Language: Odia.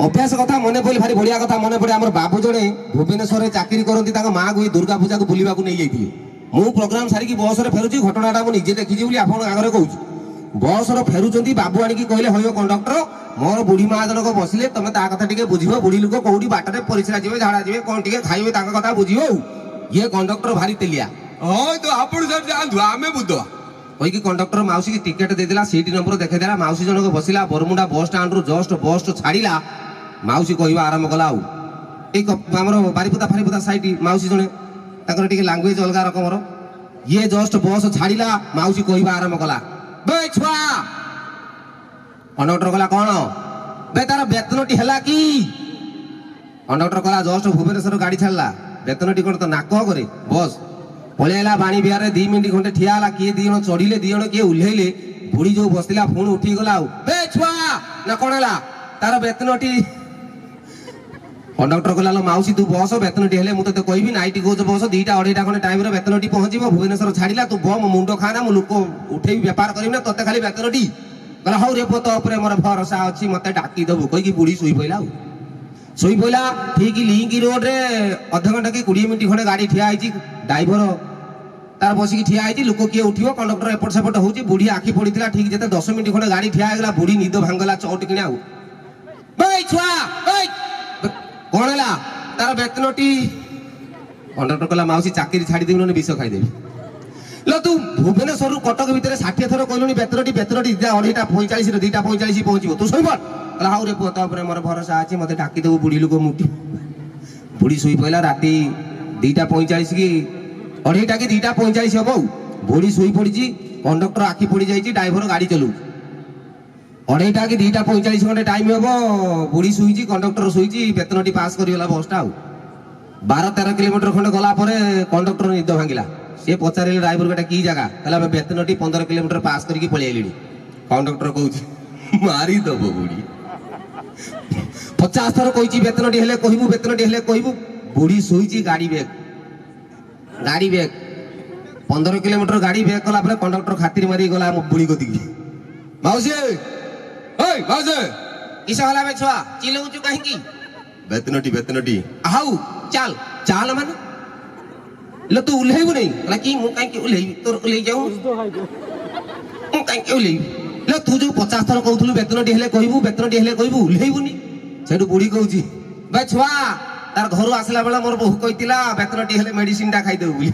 ଅଭ୍ୟାସ କଥା ମନେ ପଡ଼ିଲେ ଭାରି ବଢ଼ିଆ କଥା ମନେ ପଡ଼େ। ଆମର ବାବୁ ଜଣେ ଭୁବନେଶ୍ୱରରେ ଚାକିରି କରନ୍ତି, ତାଙ୍କ ମାଆକୁ ଏଇ ଦୁର୍ଗା ପୂଜାକୁ ବୁଲିବାକୁ ନେଇଯାଇଥିଲେ। ମୁଁ ପ୍ରୋଗ୍ରାମ ସାରିକି ବସରେ ଫେରୁଛି, ଘଟଣାଟା ମୁଁ ନିଜେ ଦେଖିଛି ବୋଲି ଆପଣଙ୍କ ଆଗରେ କହୁଛି। ବସର ଫେରୁଛନ୍ତି, ବାବୁ ଆଣିକି କହିଲେ, ହଇଓ କଣ୍ଡକ୍ଟର, ମୋର ବୁଢ଼ୀ ମା ଜଣକ ବସିଲେ, ତମେ ତା କଥା ଟିକେ ବୁଝିବ। ବୁଢ଼ୀ ଲୋକ କୋଉଠି ବାଟରେ ପରିସ୍ରା ଯିବେ, ଝାଡ଼ା ଯିବେ, କଣ ଟିକେ ଖାଇବେ, ତାଙ୍କ କଥା ବୁଝିବ। ଆଉ ଇଏ କଣ୍ଡକ୍ଟର ଭାରି ତେଲିଆ। ହଁ ତ, ଆପଣ ସାର୍ ଯାଆନ୍ତୁ, ଆମେ ବୁଝିଦବା। କହିକି କଣ୍ଡକ୍ଟର ମାଉସୀକି ଟିକେଟ ଦେଇଦେଲା, ସିଟ୍ ନମ୍ବର ଦେଖେଇଦେଲା। ମାଉସୀ ଜଣକ ବସିଲା। ବରମୁଣ୍ଡା ବସ୍ ଷ୍ଟାଣ୍ଡରୁ ଜଷ୍ଟ ବସ୍ ଛାଡ଼ିଲା, ମାଉସୀ କହିବା ଆରମ୍ଭ କଲା। ଆଉ ଏଇ ଆମର ବାରିପଦା ଫାରିପଦା ସାଇଟ୍ ମାଉସୀ ଜଣେ, ତାଙ୍କର ଟିକେ ଲାଙ୍ଗୁଏଜ ଅଲଗା ରକମର। ଇଏ ଜଷ୍ଟ ବସ୍ ଛାଡ଼ିଲା, ମାଉସୀ କହିବା ଆରମ୍ଭ କଲା, ବେ ଛୁଆ। କଣ୍ଡକ୍ଟର କହିଲା, କଣ ବେ? ତାର ବେତନଟି ହେଲା କି? କଣ୍ଡକ୍ଟର କହିଲା, ଜଷ୍ଟ ଭୁବନେଶ୍ୱର ଗାଡ଼ି ଛାଡ଼ିଲା, ବେତନଟି କଣ ତ ନାକ କରେ? ବସ୍ ପଳେଇଲା। ବାଣୀ ବିହାରରେ 2 ମିନିଟ୍ ଖଣ୍ଡେ ଠିଆ ହେଲା। କିଏ 2 ଜଣ ଚଢିଲେ, 2 ଜଣ କିଏ ଓହ୍ଲେଇଲେ। ବୁଢୀ ଯୋଉ ବସିଥିଲା ପୁଣି ଉଠିଗଲା, ଆଉ ବେ ଛୁଆ। ନା, କଣ ହେଲା? ତାର ବେତନଟି। କଣ୍ଡକ୍ଟର କହିଲା, "ଲୋ ମାଉସୀ, ତୁ ବସ, ବେତନଟି ହେଲେ ମୁଁ ତତେ କହିବି। ନାଇଟ୍ କୋଚ ବସ, 2ଟା ଅଢେଇଟା ଖଣ୍ଡେ ଟାଇମରେ ବେତନଟି ପହଞ୍ଚିବ। ଭୁବନେଶ୍ୱର ଛାଡ଼ିଲା, ତୁ ବ, ମୋ ମୁଣ୍ଡ ଖାନା, ମୁଁ ଲୋକ ଉଠେଇବି, ବେପାର କରିବି ନା ତତେ ଖାଲି ବେତନଟି।" କହିଲା, "ହଉ ରେ ପୁଅ, ତୋ ଉପରେ ମୋର ଭରସା ଅଛି, ମତେ ଡାକିଦବୁ।" କହିକି ବୁଢୀ ଶୋଇ ପଇଲା। ଆଉ ଶୋଇ ପଇଲା। ଠିକ ଲିଙ୍କ ରୋଡରେ ଅଧଘଣ୍ଟା କି 20 ମିନିଟ୍ ଖଣ୍ଡେ ଗାଡ଼ି ଠିଆ ହେଇଛି। ଡ୍ରାଇଭର ତାର ବସିକି ଠିଆ ହେଇଛି, ଲୋକ କିଏ ଉଠିବ, କଣ୍ଡକ୍ଟର ଏପଟ ସେପଟ ହଉଛି। ବୁଢୀ ଆଖି ପଡିଥିଲା। ଠିକ ଯେତେ 10 ମିନିଟ୍ ଖଣ୍ଡେ ଗାଡ଼ି ଠିଆ ହେଇଗଲା, ବୁଢୀ ନିଦ ଭାଙ୍ଗଲା ଚଟ କିଣା, ଆଉ ଏଇ ଛୁଆ, ଏଇ। କଣ ହେଲା? ତାର ବେତନଟି। କଣ୍ଡକ୍ଟର କହିଲା, ମାଉସୀ, ଚାକିରି ଛାଡ଼ିଦେବି, ନହେଲେ ବିଷ ଖାଇଦେବି। ଲୋ, ତୁ ଭୁବନେଶ୍ୱରରୁ କଟକ ଭିତରେ 60 ଥର କହିଲୁଣି ବେତନଟି, ବେତନଟି, 2:30 45ରେ, 2:45 ପହଞ୍ଚିବ, ତୁ ଶୋଇପଡ଼। କହିଲା, ହଉ ରେ ପୁଅ, ତା ଉପରେ ମୋର ଭରସା ଅଛି, ମତେ ଡାକିଦେବୁ, ବୁଢୀ ଲୋକ ମୁଟି। ବୁଢୀ ଶୋଇ ପଇଲା। ରାତି 2:45 କି ଅଢେଇଟା କି 2:45 ହବ। ଆଉ ବୁଢୀ ଶୋଇ ପଡ଼ିଛି, କଣ୍ଡକ୍ଟର ଆଖି ପଡି ଯାଇଛି, ଡ୍ରାଇଭର ଗାଡ଼ି ଚଲାଉଛି। ଅଢେଇଟା କି 2:45 ଖଣ୍ଡେ ଟାଇମ ହବ, ବୁଢୀ ଶୋଇଛି, କଣ୍ଡକ୍ଟର ଶୋଇଛି, ବେତନଟି ପାସ୍ କରିଗଲା ବସଟା। ଆଉ 12-13 କିଲୋମିଟର ଖଣ୍ଡେ ଗଲା ପରେ କଣ୍ଡକ୍ଟର ନିଦ ଭାଙ୍ଗିଲା। ସିଏ ପଚାରିଲେ ଡ୍ରାଇଭର, ଏଟା କି ଜାଗା? କହିଲା, ଆମେ ବେତନଟି 15 କିଲୋମିଟର ପାସ୍ କରିକି ପଳେଇ ଆଇଲିଣି। କଣ୍ଡକ୍ଟର କହୁଛି, ମାରିଦବ ବୁଢୀ, 50 ଥର କହିଛି ବେତନଟି ହେଲେ କହିବୁ, ବେତନଟି ହେଲେ କହିବୁ। ବୁଢୀ ଶୋଇଛି, ଗାଡ଼ି ବ୍ୟାକ୍, ଗାଡ଼ି ବ୍ୟାକ୍। 15 କିଲୋମିଟର ଗାଡ଼ି ବ୍ୟାକ୍ କଲା ପରେ କଣ୍ଡକ୍ଟର ଖାତିରି ମାରିକି ଗଲା ଆମ ବୁଢୀ କତିକି। ମାଉସୀ, ଏଇ ମାଉସୀ। କିସ ହେଲା ବେ ଛୁଆ, ଚିଲଉଛୁ କାହିଁକି? ବେତନଟି, ବେତନଟି। ହଉ ଚାଲ। ଚାଲ ମାନେ? ଲୋ, ତୁ ଓହ୍ଲେଇବୁ ନାଇଁ? କହିଲା କି, ମୁଁ କାହିଁକି ଓହ୍ଲେଇବି? ତୋର ଓହ୍ଲେଇ ଯାଉ, ମୁଁ କାହିଁକି ଓହ୍ଲେଇବି? ଲୋ, ତୁ ଯୋଉ 50 ଥର କହୁଥିଲୁ ବେତନଟି ହେଲେ କହିବୁ, ବେତନଟି ହେଲେ କହିବୁ, ଓହ୍ଲେଇବୁନି? ସେଇଠୁ ବୁଢୀ କହୁଛି, ବେ ଛୁଆ, ତାର ଘରୁ ଆସିଲା ବେଳେ ମୋର ବୋହୁ କହିଥିଲା ବେତନଟି ହେଲେ ମେଡିସିନଟା ଖାଇଦେବୁ ବୋଲି।